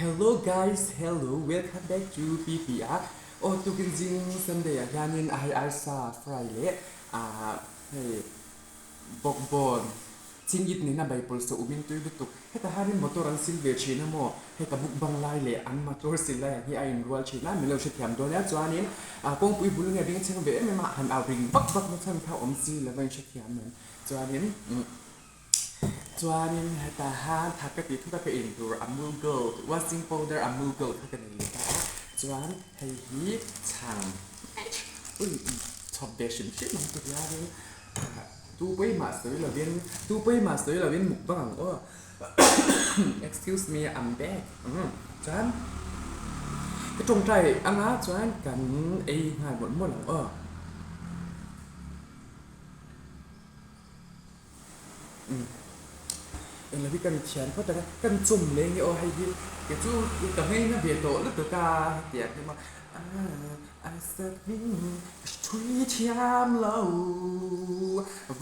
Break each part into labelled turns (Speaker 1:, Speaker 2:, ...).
Speaker 1: Hello guys hello welcome back to PP a aw tukin zing Sunday ah hianin a hei arsa fry leh ah hei bawkbawn chingit nena baipawl saw umin tui lutuk hetah hianin motor an sil ve thin a maw heta mukbang lai leh an motor sil lai ang hi a inrual thin a min lo hrethiam dawn nia chuanin ah kawngpui bul nge bengchheng ve em em a han au ring vak vak na chhan kha awm si lo a inhrethiam em chuanin Chuanin heta han thak ka tih thut a ka in tur Amul Gold washing powder Amul Gold kha ka nei leh ta a chuan hei hi chhang ui chhawp ve hrim hrim ang ti hianin tu pawimah sawi lovin tu pawimah sawi lovin mukbang ang aw excuse me I'm back chuan ka tawngtai anga chuan kan ei nghal mawlh mawlh ang aw. Englo hi kan thian phawt ang a, kan chum leh nge aw hei hi kei chu ka ngaina ve tawh lutuk a hetiang hi maw a sakhming ka thui thiam lo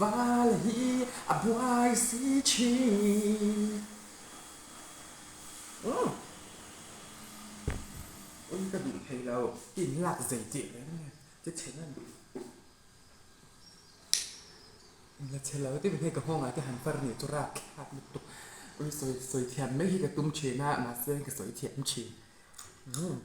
Speaker 1: val hi a buai si thin ui ka duh thei lo in lak zei tih reng nge che chhe na duh. La chhe lo deuh hei ka nghawngah te han far nih chu rap thlak lutuk ui sawi sawi thiam mai hi ka tum thin a mahse ka sawi thiam thin umm.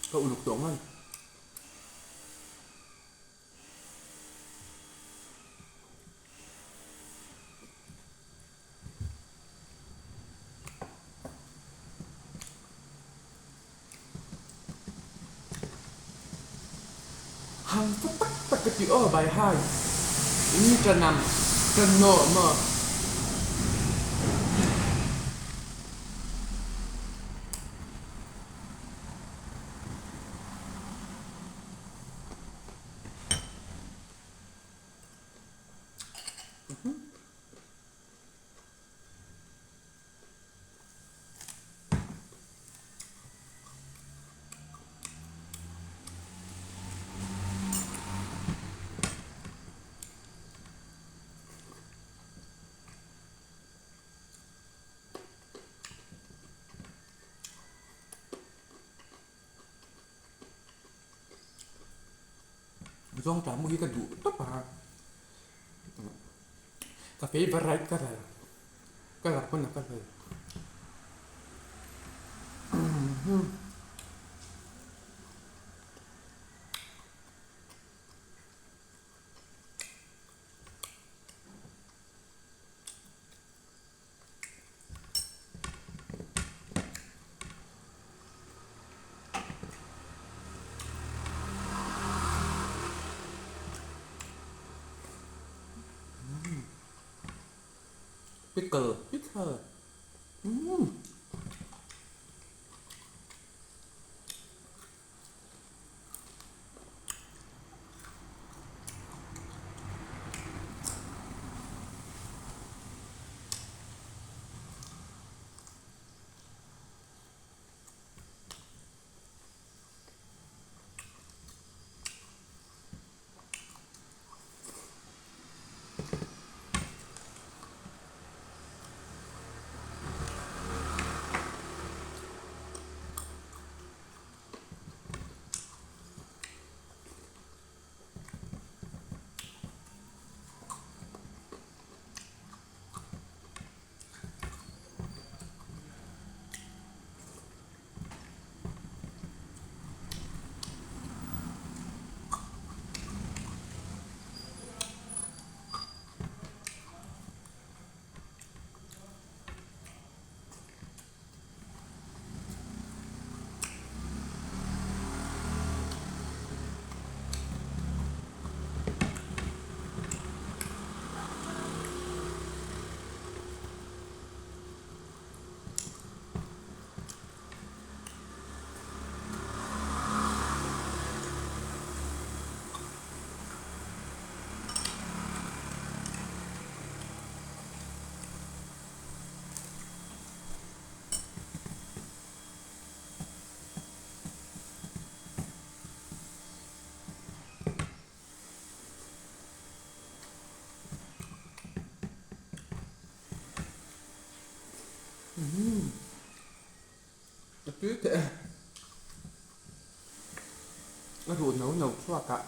Speaker 1: Ka uluk tawh ngang. Hang ta tak tak ka ti aw bai hai in ka nam ka nawh maw. Zawngtah mu hi ka duh tawp a, ka favourite ka ral, ka lar pawn a ka ral. Pickle pickle umm. Tui teh e. A ruh no no chhuak ah.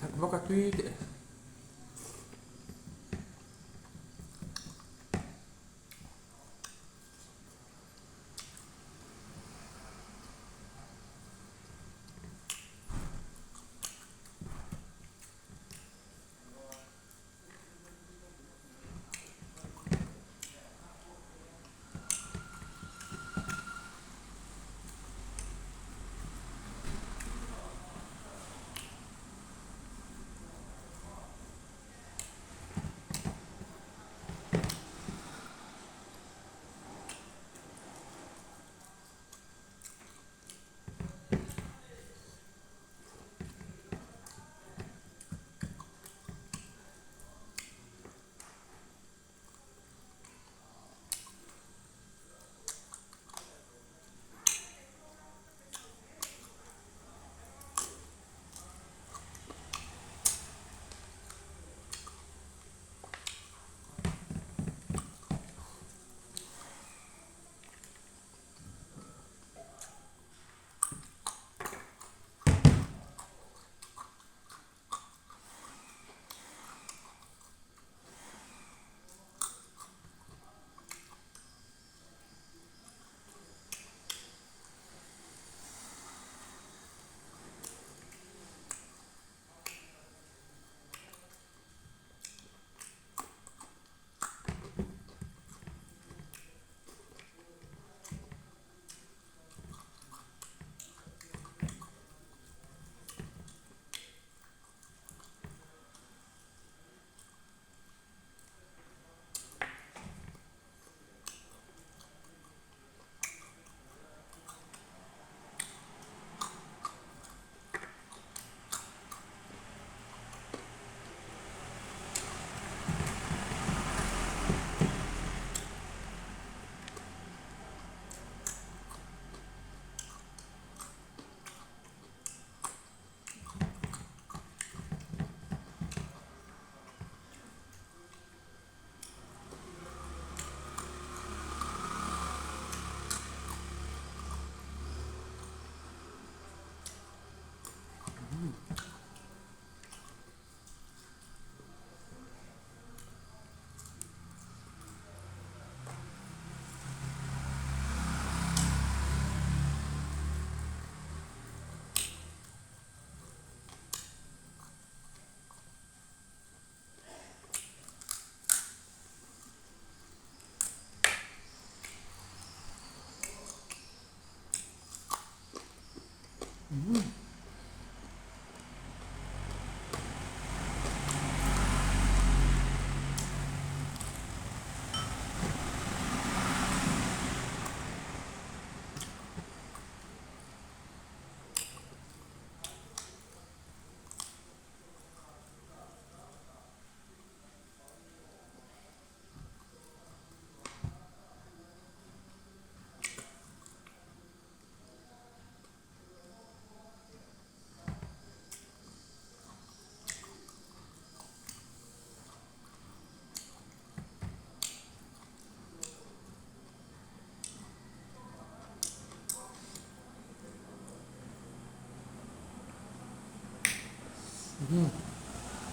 Speaker 1: Thak bawk a tui teh.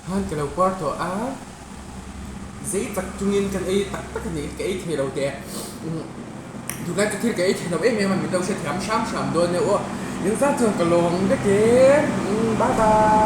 Speaker 1: Khan ka lo puar tawh a, zei chak chungin kan ei tak tak a ni, ka ei thei lo teh. Tunlai chu thil ka ei thei lo em em a, min lo hrethiam hram hram dawn nia aw. Engzat chuan ka lawm vek e, bye bye.